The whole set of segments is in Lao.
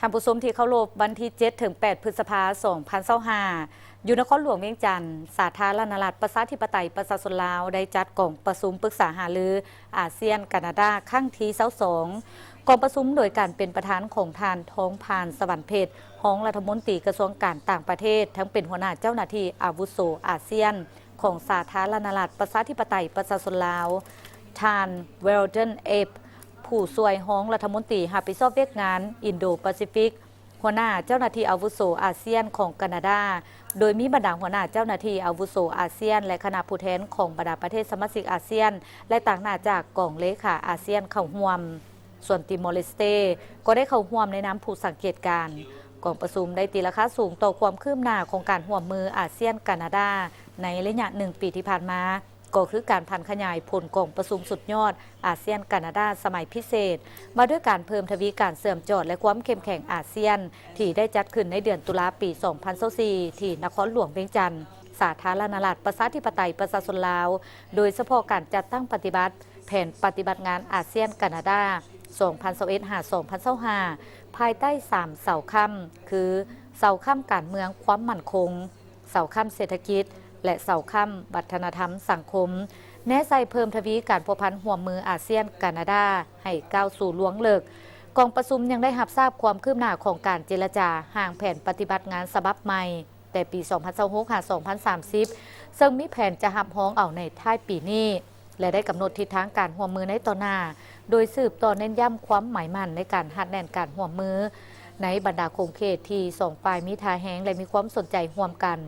ທ່ານຜູ້ຊົມທີ່ເຄົາລົບ, ວັນທີເຈັດ ເຖິງ ແປດ ພຶດສະພາ ສອງພັນຊາວຫ້າ ຢູ່ນະຄອນຫຼວງວຽງຈັນ, ສາທາລະນະລັດ ປະຊາທິປະໄຕ ປະຊາຊົນລາວ ໄດ້ຈັດກອງປະຊຸມປຶກສາຫາລືອາຊຽນ-ການາດາ ຄັ້ງທີຊາວສອງ. ກອງປະຊຸມໂດຍການເປັນປະທານຂອງທ່ານ ທອງພານ ສະຫວັນເພັດ ຮອງລັດຖະມົນຕີກະຊວງການຕ່າງປະເທດ, ທັງເປັນຫົວໜ້າເຈົ້າໜ້າທີ່ອາວຸໂສອາຊຽນ ຂອງສາທາລະນະລັດ ປະຊາທິປະໄຕ ປະຊາຊົນລາວ, ທ່ານ ເວລເດນ ເອບ ຜູ້ຊ່ວຍຮອງລັດຖະມົນຕີຮັບຜິດຊອບວຽກງານອິນໂດປາຊີຟິກ, ຫົວໜ້າເຈົ້າໜ້າທີ່ອາວຸໂສອາຊຽນຂອງການາດາ, ໂດຍມີບັນດາຫົວໜ້າເຈົ້າໜ້າທີ່ອາວຸໂສອາຊຽນ ແລະ ຄະນະຜູ້ແທນຂອງບັນດາປະເທດສະມາຊິກອາຊຽນ ແລະ ຕາງໜ້າຈາກກອງເລຂາອາຊຽນເຂົ້າຮ່ວມ. ສ່ວນຕີມໍເລສເຕກໍໄດ້ເຂົ້າຮ່ວມໃນນາມຜູ້ສັງເກດການ. ກອງປະຊຸມໄດ້ຕີລາຄາສູງຕໍ່ຄວາມຄືບໜ້າຂອງການຮ່ວມມືອາຊຽນ-ການາດາໃນໄລຍະໜຶ່ງປີທີ່ຜ່ານມາ, ກໍຄືການຜັນຂະຫຍາຍຜົນກອງປະຊຸມສຸດຍອດອາຊຽນ-ການາດາສະໄໝພິເສດ, ວ່າດ້ວຍການເພີ່ມທະວີການເຊື່ອມຈອດ ແລະ ຄວາມເຂັ້ມແຂງອາຊຽນ ທີ່ໄດ້ຈັດຂຶ້ນໃນເດືອນຕຸລາປີສອງພັນຊາວສີ່ ທີ່ນະຄອນຫຼວງວຽງຈັນ, ສາທາລະນະລັດ ປະຊາທິປະໄຕ ປະຊາຊົນລາວ, ໂດຍສະເພາະການຈັດຕັ້ງປະຕິບັດ ແຜນປະຕິບັດງານອາຊຽນ-ການາດາ ສອງພັນຊາວເອັດ ຫາ ສອງພັນຊາວຫ້າ ພາຍໃຕ້ສາມເສົາຄ້ຳ ຄື ເສົາຄ້ຳການເມືອງຄວາມໝັ້ນຄົງ, ເສົາຄ້ຳເສດຖະກິດ ແລະ ເສົາຄ້ຳວັດທະນະທຳສັງຄົມ, ແນໃສ່ເພີ່ມທະວີການພົວພັນຮ່ວມມືອາຊຽນ-ການາດາໃຫ້ກ້າວສູ່ລວງເລິກ. ກອງປະຊຸມຍັງໄດ້ຮັບຊາບຄວາມຄືບໜ້າຂອງການເຈລະຈາຮ່າງແຜນປະຕິບັດງານສະບັບໃໝ່ ແຕ່ປີສອງພັນຊາວຫົກ ຫາ ສອງພັນສາມສິບ ເຊິ່ງມີແຜນຈະຮັບຮອງເອົາໃນທ້າຍປີນີ້ ແລະ ໄດ້ກຳນົດທິດທາງການຮ່ວມມືໃນຕໍ່ໜ້າ, ໂດຍສືບຕໍ່ເນັ້ນຢ້ຳຄວາມໝາຍໝັ້ນໃນການຮັດແໜ້ນການຮ່ວມມືໃນບັນດາຂົງເຂດທີ່ສອງຝ່າຍມີທ່າແຮງ ແລະ ມີຄວາມສົນໃຈຮ່ວມກັນ,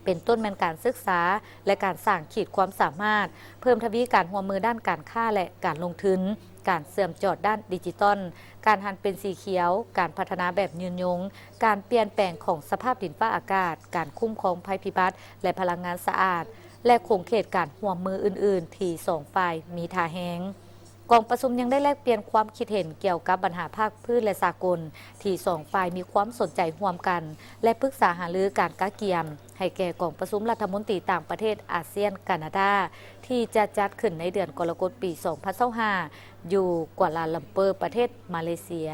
ເປັນຕົ້ນແມ່ນການສຶກສາ ແລະ ການສ້າງຂີດຄວາມສາມາດ, ເພີ່ມທະວີການຮ່ວມມືດ້ານການຄ້າ ແລະ ການລົງທຶນ, ການເຊື່ອມຈອດດ້ານດິຈິຕອນ, ການຫັນເປັນສີຂຽວ, ການພັດທະນາແບບຍືນຍົງ, ການປ່ຽນແປງຂອງສະພາບດິນຟ້າອາກາດ, ການຄຸ້ມຄອງໄພພິບັດ ແລະ ພະລັງງານສະອາດ ແລະ ຂົງເຂດການຮ່ວມມືອື່ນໆທີ່ສອງຝ່າຍມີທ່າແຮງ. ກອງປະຊຸມຍັງໄດ້ແລກປ່ຽນຄວາມຄິດເຫັນກ່ຽວກັບບັນຫາພາກພື້ນ ແລະ ສາກົນ ທີ່ສອງຝ່າຍມີຄວາມສົນໃຈຮ່ວມກັນ ແລະ ປຶກສາຫາລືການກະກຽມໃຫ້ແກ່ກອງປະຊຸມລັດຖະມົນຕີຕ່າງປະເທດອາຊຽນ-ການາດາ ທີ່ຈະຈັດຂຶ້ນໃນເດືອນກໍລະກົດປີສອງພັນຊາວຫ້າ ຢູ່ກົວລາລັມເປີ ປະເທດມາເລເຊຍ.